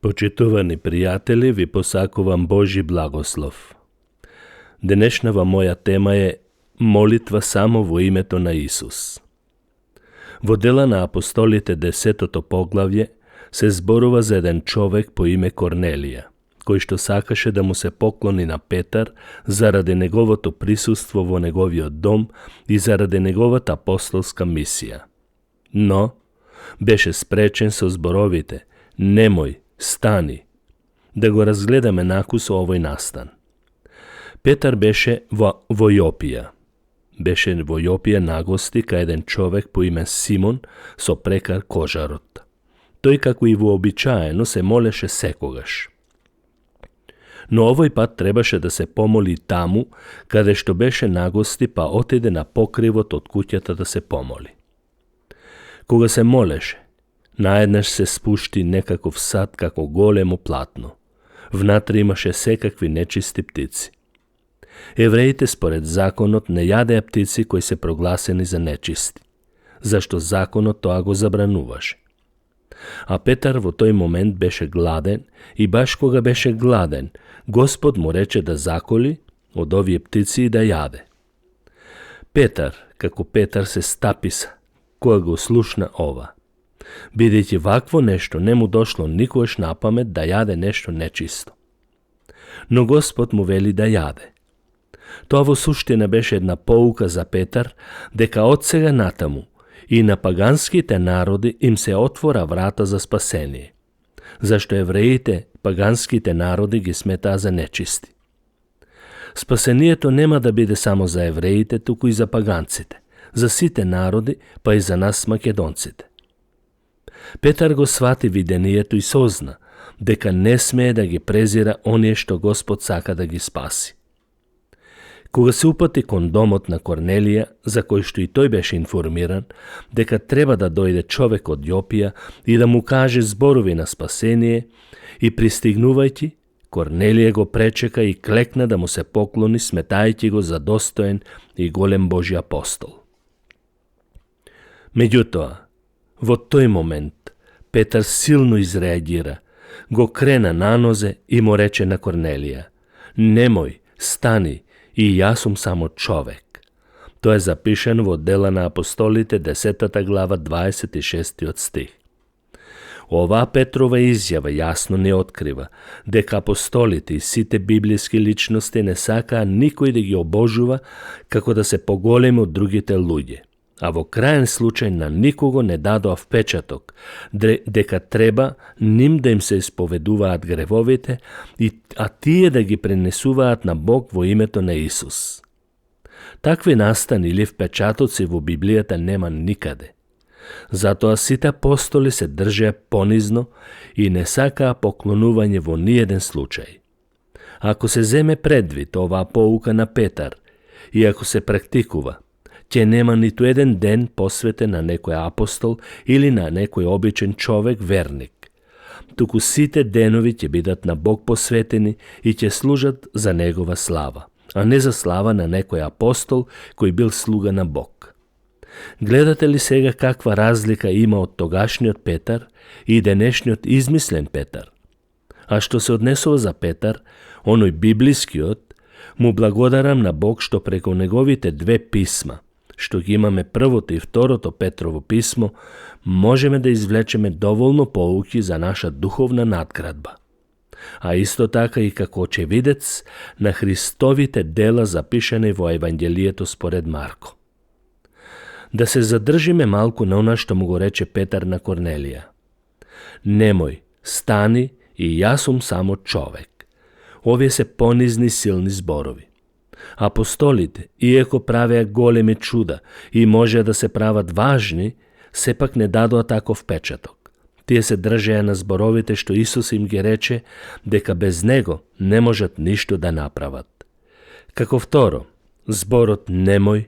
Почитувани пријатели, ви посакувам Божи благослов. Денешнава моја тема е молитва само во името на Исус. Во Дела на апостолите 10 поглавје се зборува за еден човек по име Корнелија, кој што сакаше да му се поклони на Петар заради неговото присуство во неговиот дом и заради неговата апостолска мисија. Но беше спречен со зборовите «Немој, стани», да го разгледаме накус овој настан. Петар беше во Јопија. Беше во Јопија нагости кај еден човек по име Симон со прекар кожарот. Тој како и вообичаено се молеше секогаш. Но овој пат требаше да се помоли таму каде што беше нагости, па отиде на покривот од куќата да се помоли. Кога се молеше, наеднаш се спушти некаков сад како големо платно. Внатре имаше секакви нечисти птици. Евреите според законот не јадеа птици кои се прогласени за нечисти, зашто законот тоа го забрануваше. А Петар во тој момент беше гладен и баш кога беше гладен, Господ му рече да заколи од овие птици и да јаде. Петар, како Петар се стаписа, кога го слушна ова, бидејќи вакво нешто не му дошло никогаш на памет да јаде нешто нечисто. Но Господ му вели да јаде. Тоа во суштина беше една поука за Петар, дека од сега натаму и на паганските народи им се отвора врата за спасение, зашто евреите, паганските народи ги сметаа за нечисти. Спасението нема да биде само за евреите, туку и за паганците, за сите народи, па и за нас македонците. Петар го свати видението и созна дека не смее да ги презира оние што Господ сака да ги спаси. Кога се упати кон домот на Корнелија, за кој што и тој беше информиран, дека треба да дојде човек од Јопија и да му каже зборови на спасение, и пристигнувајќи, Корнелија го пречека и клекна да му се поклони, сметајќи го за достоен и голем Божи апостол. Меѓутоа, во тој момент, Петар силно изреагира, го крена на нозе и му рече на Корнелија: «Немој, стани, и јас сум само човек». Тоа е запишено во Дела на апостолите 10 глава 26 стих. Оваа Петрова изјава јасно не открива дека апостолите и сите библиски личности не сакаа никој да ги обожува како да се поголеми од другите луѓе, а во краен случај на никого не дадоа впечаток дека треба ним да им се исповедуваат гревовите, а тие да ги пренесуваат на Бог во името на Исус. Такви настани или впечатоци во Библијата нема никаде. Затоа сите апостоли се држеа понизно и не сакаа поклонување во ниеден случај. Ако се земе предвид оваа поука на Петар и ако се практикува, ќе нема ниту еден ден посветен на некој апостол или на некој обичен човек верник. Туку сите денови ќе бидат на Бог посветени и ќе служат за Негова слава, а не за слава на некој апостол кој бил слуга на Бог. Гледате ли сега каква разлика има од тогашниот Петар и денешниот измислен Петар? А што се однесува за Петар, оној библискиот, му благодарам на Бог што преку неговите две писма, што ги имаме првото и второто Петрово писмо, можеме да извлечеме доволно поуки за наша духовна надградба. А исто така и како очевидец на Христовите дела запишани во Евангелието според Марко. Да се задржиме малку на она што му го рече Петар на Корнелија. Немој, стани, и јас сум само човек. Овие се понизни силни зборови. Апостолите, иако правеа големи чуда и може да се прават важни, сепак не дадоа таков печаток. Тие се држеа на зборовите што Исус им ги рече дека без Него не можат ништо да направат. Како второ, зборот «немој»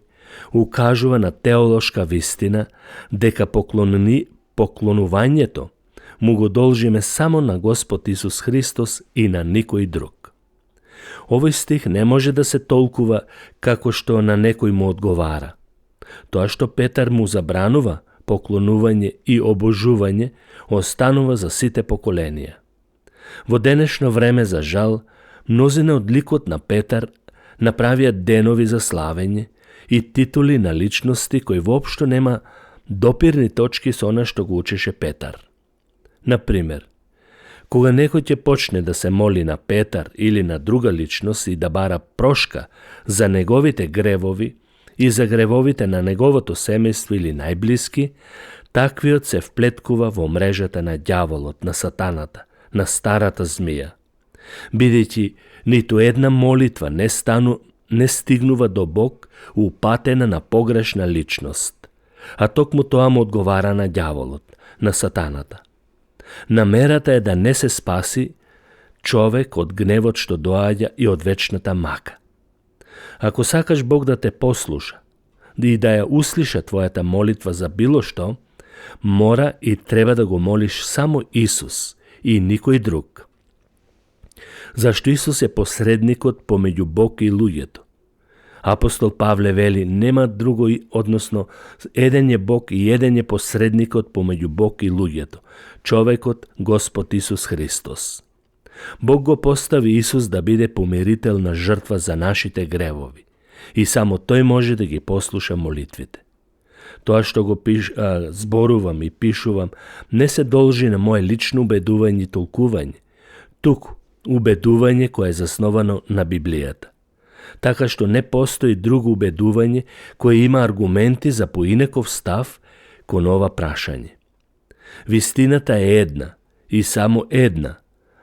укажува на теолошка вистина дека поклонувањето му го должиме само на Господ Исус Христос и на никој друг. Овој стих не може да се толкува како што на некој му одговара. Тоа што Петар му забранува, поклонување и обожување, останува за сите поколенија. Во денешно време, за жал, мнозина од ликот на Петар направија денови за славење и титули на личности кои воопшто нема допирни точки со она што го учеше Петар. Например, кога некој ќе почне да се моли на Петар или на друга личност и да бара прошка за неговите гревови и за гревовите на неговото семејство или најблиски, таквиот се вплеткува во мрежата на ѓаволот, на сатаната, на старата змија. Бидејќи ниту една молитва не стигнува до Бог упатена на погрешна личност, а токму тоа му одговара на ѓаволот, на сатаната. Намерата е да не се спаси човек од гневот што доаѓа и од вечната мака. Ако сакаш Бог да те послуша и да ја услиша твојата молитва за било што, мора и треба да го молиш само Исус и никој друг. Зашто Исус е посредникот помеѓу Бог и луѓето. Апостол Павле вели, нема друго, односно еден е Бог и еден е посредникот помеѓу Бог и луѓето, човекот Господ Исус Христос. Бог го постави Исус да биде помирителна жртва за нашите гревови и само тој може да ги послуша молитвите. Тоа што го зборувам и пишувам не се должи на моje лично убедување и толкување, туку убедување кое е засновано на Библијата. Така што не постои друго убедување кое има аргументи за поинеков став кон ова прашање. Вистината е една и само една,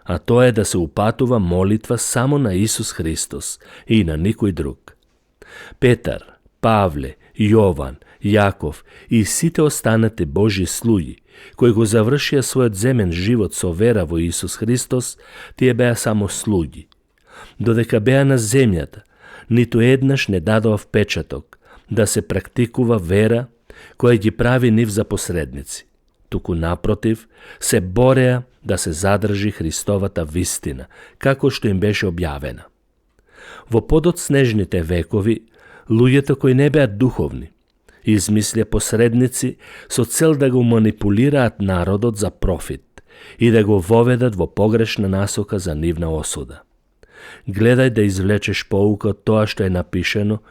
а тоа е да се упатува молитва само на Исус Христос и на никој друг. Петар, Павле, Јован, Јаков и сите останати Божји слуги, кои го завршија својот земен живот со вера во Исус Христос, тие беа само слуги. Додека беа на земјата, ниту еднаш не дадоа впечаток да се практикува вера која ги прави нив за посредници. Туку напротив, се бореа да се задржи Христовата вистина, како што им беше објавена. Во подоцнежните векови, луѓето кои не беа духовни, измислија посредници со цел да го манипулираат народот за профит и да го воведат во погрешна насока за нивна осуда. Гледај да извлечеш поука од тоа што е напишено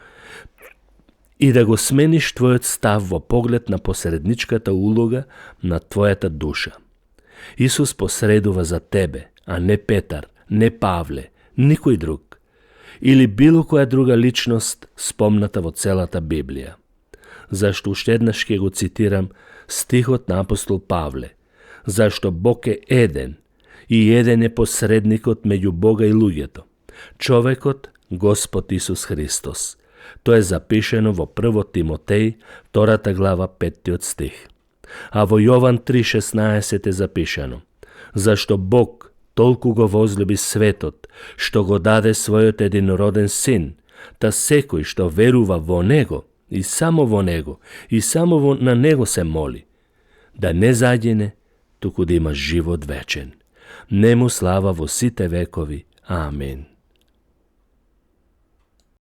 и да го смениш твојот став во поглед на посредничката улога на твојата душа. Исус посредува за тебе, а не Петар, не Павле, никој друг, или било која друга личност спомната во целата Библија. Зашто уште еднаш ќе го цитирам стихот на апостол Павле, зашто Бог е еден и еден е посредникот меѓу Бога и луѓето, човекот Господ Исус Христос. Тоа е запишено во 1 Тимотеј, 2 глава, 5 стих. А во Јован 3:16 е запишено: зашто Бог толку го возлюби светот, што го даде својот единороден син, та секој што верува во него и само во него и само на него се моли, да не загине, туку да има живот вечен. Нему слава во сите векови. Амин.